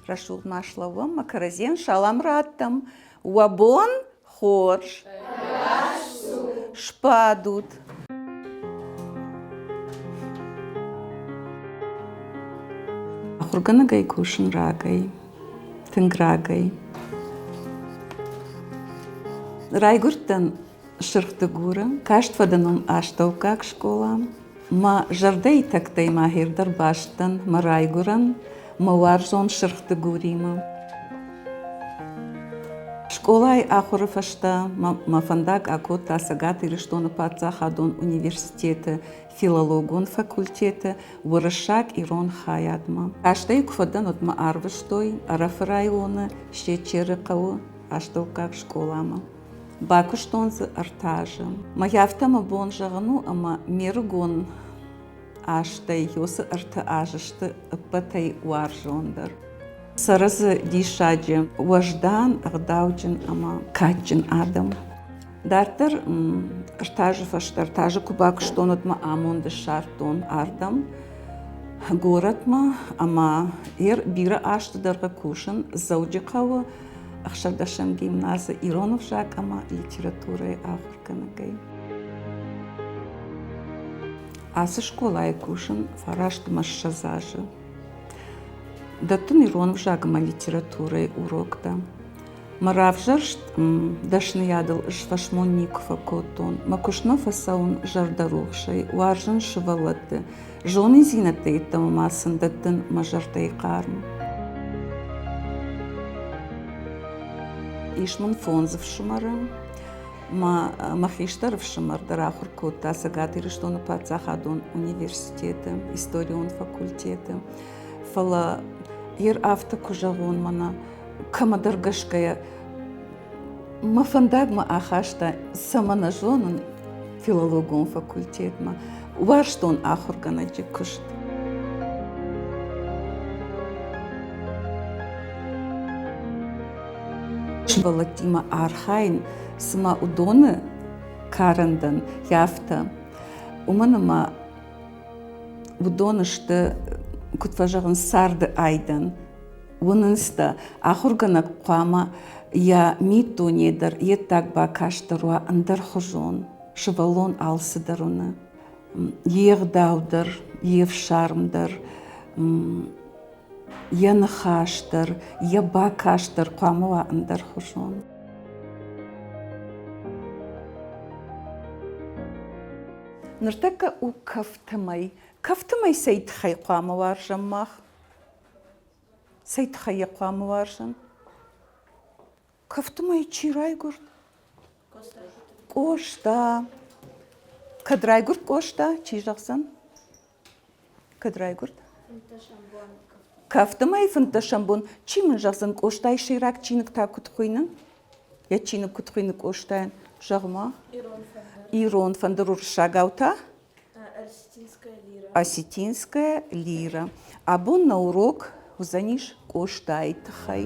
Рӕсугъд ма слӕууӕм мӕ кӕрӕдзийӕн салам раттӕм. Уӕ бон хорз! Сбадут! Ахуыргӕнӕгӕй кусын рагӕй, тынг рагӕй. Райгуырдтӕн Сырх Дыгуры, каст фӕдӕн астӕуккаг скъола. Мӕ зӕрдӕйы тӕгтӕй ма хирдӕр баст дӕн мӕ райгуырӕн, мӕ уарзон Сырх Дыгуримӕ. Скъолайы ахуыры фӕстӕ мӕ фӕндаг акодта Цӕгат Ирыстоны паддзахадон университеты филологон факультеты уырыссаг-ирон хайадмӕ. Азтӕй куы фӕдӕн, уӕд мӕ арвыстой Ӕрӕфы районы Сечеры хъӕуы астӕуккаг скъоламӕ. Бакуыстон дзы ӕртӕ азы. Мӕ афтӕ мӕ бон зӕгъын у, ӕмӕ ме рыгон азтӕй уыцы ӕртӕ азы сты ӕппӕтӕй уарзондӕр. Цӕры дзы диссаджы уӕздан, ӕгъдауджын ӕмӕ кадджын адӕм. Дарддӕр ӕртӕ азы фӕстӕ, ӕртӕ азы куы бакуыстон, уӕд мӕ амонд ссардтон ардӕм, горӕтмӕ ӕмӕ бирӕ азты дӕргъы кусын Дзӕуджыхъӕуы ӕхсӕрдӕсӕм гимназы ирон ӕвзаг ӕмӕ литературӕйы ахуыргӕнӕгӕй. Ацы скъолайы кусын фараст ӕмӕ ссӕдз азы. Дӕттын ирон ӕвзаг ӕмӕ литературӕйы уроктӕ. Мӕ равзӕрст дӕсныйадыл ӕз фӕсмон никуы фӕкодтон. Мӕ куыстмӕ фӕцӕуын зӕрдӕрухсӕй, уарзын сывӕллӕтты, зонындзинӕдтӕ йеддӕмӕ ма сын дӕттын мӕ зӕрдӕйы хъарм. Ис мын фондз ӕфсымӕры. Мӕ хистӕр ӕфсымӕр дӕр ахуыр кодта Цӕгат Ирыстоны паддзахадон университеты историон факультеты. Фӕлӕ йер афтӕ куы зӕгъон, мӕнӕ кӕмӕдӕр гӕсгӕ мӕ фӕндагмӕ ахаста, цӕмӕ нӕ зонын, филологон факультетмӕ. Уарзтон ахуыргӕнӕджы куыст. Сывӕллӕттимӕ архайын, цыма уыдоны карӕн дӕн, афтӕ. Уымӕн ӕмӕ уыдон сты, куыд фӕзӕгъынц, царды айдӕн. Уынынц дӕ, ахуыргӕнӕг хъуамӕ йӕ миддуне дӕр, йе ддаг бакаст дӕр уа ӕндӕрхуызон. Сывӕллон алцыдӕр уыны. Йе гъдау дӕр, йе фсарм дӕр, йӕ ныхас дӕр, йӕ бакаст дӕр хъуамӕ уа ӕндӕрхуызон. Ныртӕккӕ у кӕфты мӕй. Кӕфты мӕй цӕй тыххӕй хъуамӕ уарзӕм мах? Цӕй тыххӕй йӕ хъуамӕ уарзӕм? Кӕфты мӕй чи райгуырд? Къоста. Кӕд райгуырд Къоста, чи зӕгъдзӕн? Кӕд райгуырд? Кӕфты мӕйы фынддӕсӕм бон. Чи мын зӕгъдзӕн, Къостайы сӕйраг чиныг та куыд хуыйны? Йӕ чиныг куыд хуыйны Къостайӕн? Зӕгъ-ма. Ирон фӕндыр уырыссагау та? Осетинская лира. Абон нӕ урок уыдзӕнис Къостайы тыххӕй.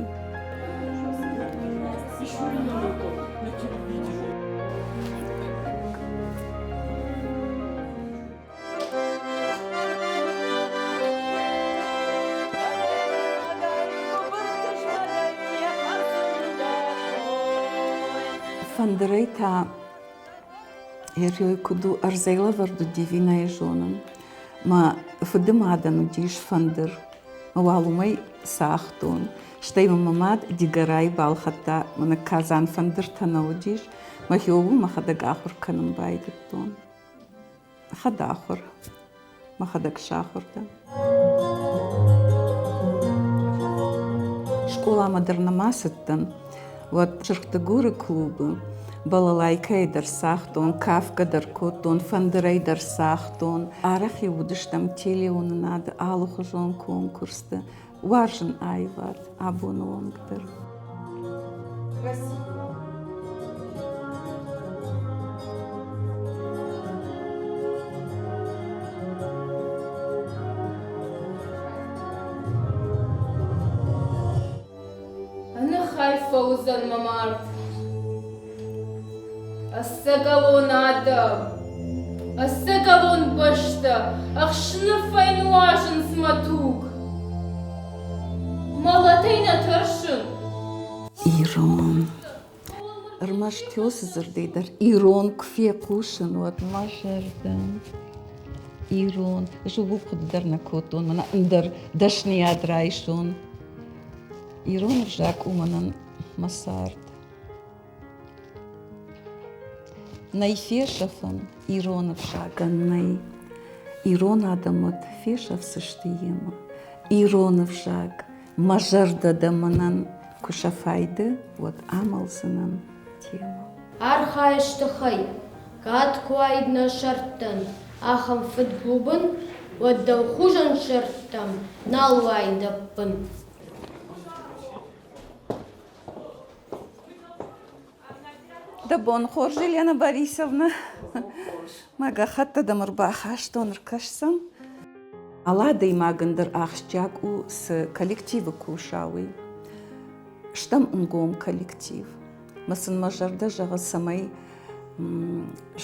Фӕндырӕй та Ерой куыд у ӕрдзӕй лӕвӕрд уыди Винӕйы зонын. Мӕ фыды мадӕн уыдис фӕндыр. Уал уымӕй цагътон. Стӕй мын мӕ мад Дигорайы балхӕдта, мӕнӕ казан фӕндыртӕ нӕ уыдис. Мӕхи ууыл мӕхӕдӕг ахуыр кӕнын байдыдтон. Хӕдахуыр. Мӕхӕдӕг сахуыр дӕн. Скъоламӕ дӕр нӕма цыдтӕн, уӕд Сырх-Дыгуры клубы балалайкӕйы дӕр цагътон, кафгӕ дӕр кодтон, фӕндырӕй дӕр цагътон. Арӕх-иу уыдыстӕм телеуынынады алыхуызон конкурсты. Уарзын аивад абоны онг дӕр. Ӕнӕхай фӕуыдзӕн мӕ мард. Ӕцӕгӕлон адӕм, ӕцӕгӕлон бӕстӕ, ӕхсныфӕй нуазынц мӕ туг. Мӕлӕт. Мӕлӕтӕй нӕ тӕрсын. Ирон. Ӕрмӕст уыцы дзырдӕй дӕр ирон куы фехъусын, уӕд мӕ зӕрдӕ ирон. Ӕз ууыл хъуыды дӕр нӕ кодтон, мӕнӕ ӕндӕр дӕсныйад райсон. Ирон ӕвзаг у мӕнӕн мӕ цард. Нӕй фесӕфӕн ирон ӕвзагӕн, нӕй. Ирон адӕм уӕд фесӕфдзысты йемӕ. Ирон ӕвзаг, мӕ зӕрдӕ дӕ мӕнӕн куы сӕфай ды, уӕд амӕлдзынӕн темӕ. Архайыс тыхӕй, кӕд куы уаид нӕ сӕрдтӕн ахӕм фыдгул бын, уӕд дӕу хуызӕн сӕрдтӕм нал уаид ӕппын. Дӕ бон хорз, Елена Борисовна. Мӕ гӕххӕттӕ дӕм ӕрбахастон, ӕркӕсдзӕн. Алы адӕймагӕн дӕр ахсджиаг у, цы коллективы куса, уый. Стӕм ӕнгом коллектив. Мӕ сын мӕ зӕрдӕ зӕгъы, цӕмӕй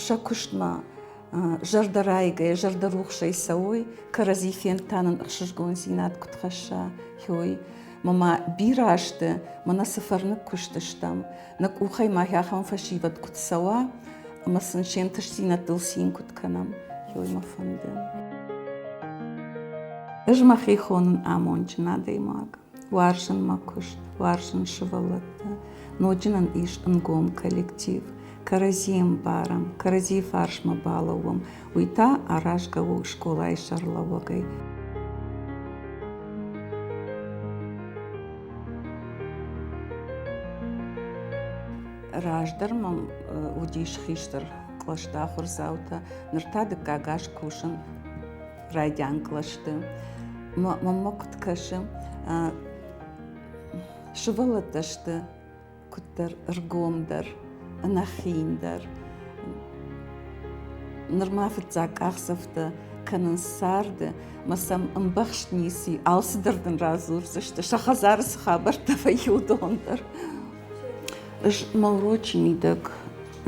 сӕ куыстмӕ зӕрдӕрайгӕйӕ, зӕрдӕрухсӕй цӕуой, кӕрӕдзи фенд та нын ӕхсызгондзинад куыд хӕсса, уый. Мӕ ма бирӕ азты мӕнӕ цы фӕрныг куыст стӕм, нӕ къухӕй ма ахӕм фӕсивӕд куыд цӕуа ӕмӕ сын се нтыстдзинӕдтыл цин куыд кӕнӕм, уый мӕ фӕнды. Ӕз мӕхи хонын амондджын адӕймаг. Уарзын мӕ куыст, уарзын сывӕллӕтты. Ноджы нын ис ӕнгом коллектив. Кӕрӕдзи ӕмбарӕм, кӕрӕдзийы фарсмӕ балӕууӕм. Уый та аразгӕ у скъолайы сӕргълӕууӕгӕй. Раздӕр мӕм уыдис хистӕр кълӕсты ахуырдзаутӕ, ныр та дыккаг аз кусын райдиан кълӕсты. Мӕнмӕ куыд кӕсы, сывӕллӕттӕ сты куыддӕр ӕргомдӕр, ӕнӕхиндӕр. Нырма фыццаг къахдзӕфтӕ кӕнынц царды, мӕ сӕм ӕмбӕхст ницы и, алцыдӕр дын радзурдзысты, сӕ хӕдзары цы хабӕрттӕ вӕййы, уыдон дӕр. Ӕз мӕ урочы мидӕг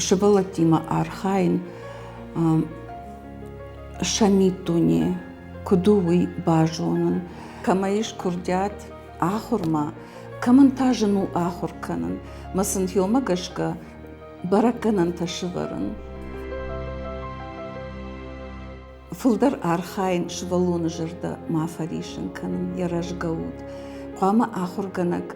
сывӕллӕттимӕ архайын сӕ миддуне куыд у, уый базонын. Кӕмӕ ис курдиат ахуырмӕ, кӕмӕн та зын у ахуыр кӕнын, мӕ сын уымӕ гӕсгӕ бӕрӕггӕнӕнтӕ сывӕрын. Фылдӕр архайын сывӕллоны зӕрдӕ ма фӕрисын кӕнын, йӕ рӕзгӕ уд. Хъуамӕ ахуыргӕнӕг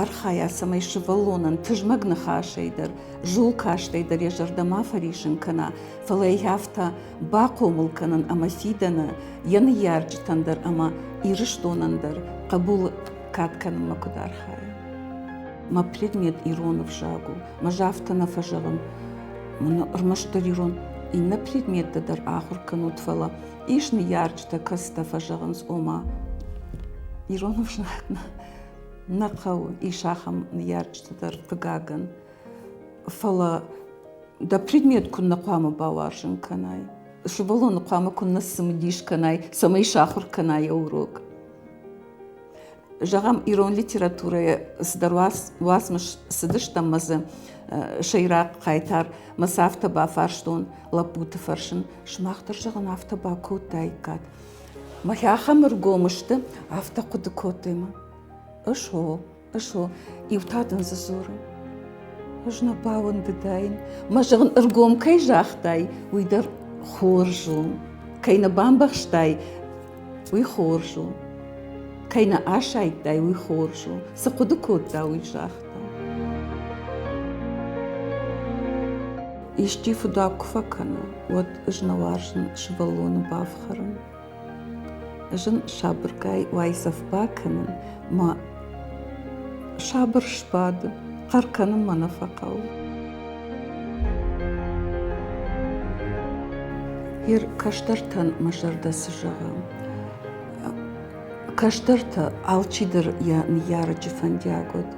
архайа, цӕмӕй сывӕллонӕн тызмӕг ныхасӕй дӕр, зул кастӕй дӕр йӕ зӕрдӕ ма фӕрисын кӕна, фӕлӕ йӕ афтӕ бахъомыл кӕнын ӕмӕ фидӕны йӕ ныййарджытӕн дӕр ӕмӕ Ирыстонӕн дӕр хъӕбулы кад кӕнынмӕ куыд архайа. Мӕ предмет ирон ӕвзаг у. Мӕ афтӕ нӕ фӕзӕгъын, мӕнӕ ӕрмӕстдӕр ирон иннӕ предметтӕ дӕр ахуыр кӕнут, фӕлӕ ис ныййарджытӕ, кӕцытӕ фӕзӕгъынц, ома ирон ӕвзаг нӕ хъӕуы, ис ахӕм ныййарджытӕ дӕр, хъыгагӕн. Фӕлӕ дӕ предмет куыннӕ хъуамӕ бауарзын кӕнай, сывӕллоны хъуамӕ куыннӕ цымыдис кӕнай, цӕмӕй сахуыр кӕна йӕ урок. Зӕгъӕм, ирон литературӕйы цыдӕр уацмыс цыдыстӕм ӕмӕ дзы сӕйраг хъайтар мӕ сӕ афтӕ бафарстон лӕппуты фӕрсын, сымах дӕр, зӕгъын, афтӕ бакодтаиккат. Мӕхи ахӕм ӕргом сты, афтӕ хъуыды кодтой мӕ. Ӕз о, ӕз о, иу та дын дзы дзуры. Ӕз нӕ бауӕндыдаин. Мӕ зӕгъын, ӕргом кӕй загътай, уый дӕр хорз у. Кӕй нӕ бамбӕхстай, уый хорз у. Кӕй нӕ асайдтай, уый хорз у. Цы хъуыды кодта, уый загъта. Исчи фыдуаг куы фӕкӕны, уӕд ӕз нӕ уарзын сывӕллоны бафхӕрын. Ӕз ын сабыргай уайдзӕф бакӕнын, мӕ сабыр сбады, хъӕр кӕнын мӕ нӕ фӕхъӕуы. Йе кӕстӕртӕн мӕ зӕрдӕ цы зӕгъы? Кӕстӕртӕ алчидӕр йӕ ныййарӕджы фӕндиаг уыд.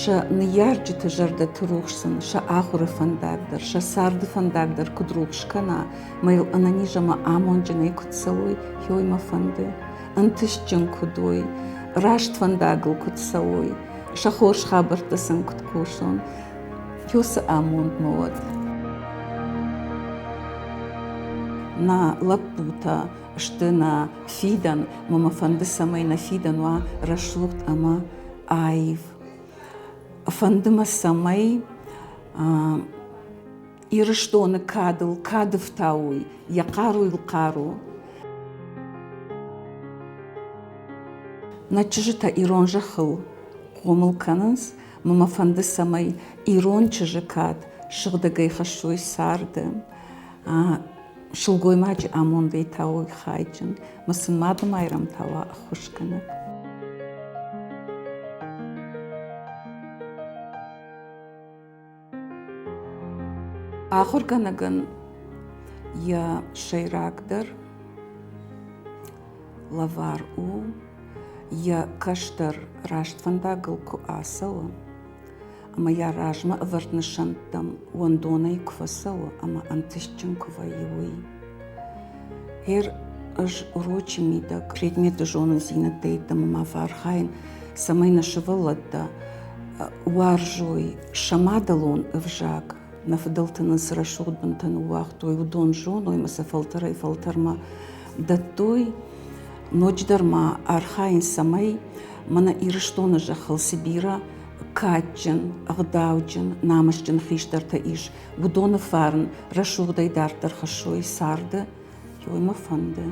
Сӕ ныййарджыты зӕрдӕты рухс сын сӕ ахуыры фӕндаг дӕр, сӕ царды фӕндаг дӕр куыд рухс кӕна, мӕ йыл ӕнӕниз ӕмӕ амондджынӕй куыд цӕуой, уый мӕ фӕнды. Ӕнтыстджын куыд уой, раст фӕндагыл куыд цӕуой, сӕ хорз хабӕрттӕ сын куыд хъусон, уыцы амонд мӕ уӕд. Нӕ лӕппутӕ сты нӕ фидӕн, ӕмӕ мӕ фӕнды, цӕмӕй нӕ фидӕн уа рӕсугъд ӕмӕ аив. Фӕнды мӕ, цӕмӕй Ирыстоны кадыл кад ӕфтауой, йӕ хъаруйыл хъару. Нӕ чызджытӕ ирон зӕххыл хъомыл кӕнынц, ӕмӕ мӕ фӕнды, цӕмӕй ирон чызджы кад сыгъдӕгӕй хӕссой царды. Сылгоймаджы амондӕй та уой хайджын, ӕмӕ сын Мады Майрӕм та уа ӕххуысгӕнӕг. Ахуыргӕнӕгӕн йӕ сӕйрагдӕр лӕвар у, йӕ кӕстӕр раст фӕндагыл куы ацӕуы ӕмӕ йӕ размӕ ӕвӕрд нысӕнттӕм уӕндонӕй куы фӕцӕуы ӕмӕ ӕнтыстджын куы вӕййы, уый. Гъер ӕз урочы мидӕг предметы зонындзинӕдтӕ йеддӕмӕ ма фӕархайын, цӕмӕй нӕ сывӕллӕттӕ уарзой сӕ мадӕлон ӕвзаг, нӕ фыдӕлтӕ нын цы рӕсугъд бынтӕ ныууагътой, уыдон зоной ӕмӕ сӕ фӕлтӕрӕй-фӕлтӕрмӕ дӕттой. Ноджыдӕр ма архайын, цӕмӕй мӕнӕ Ирыстоны зӕххыл цы бирӕ кадджын, ӕгъдауджын, намысджын хистӕртӕ ис, уыдоны фарн рӕсугъдӕй дарддӕр хӕссой царды, уый мӕ фӕнды.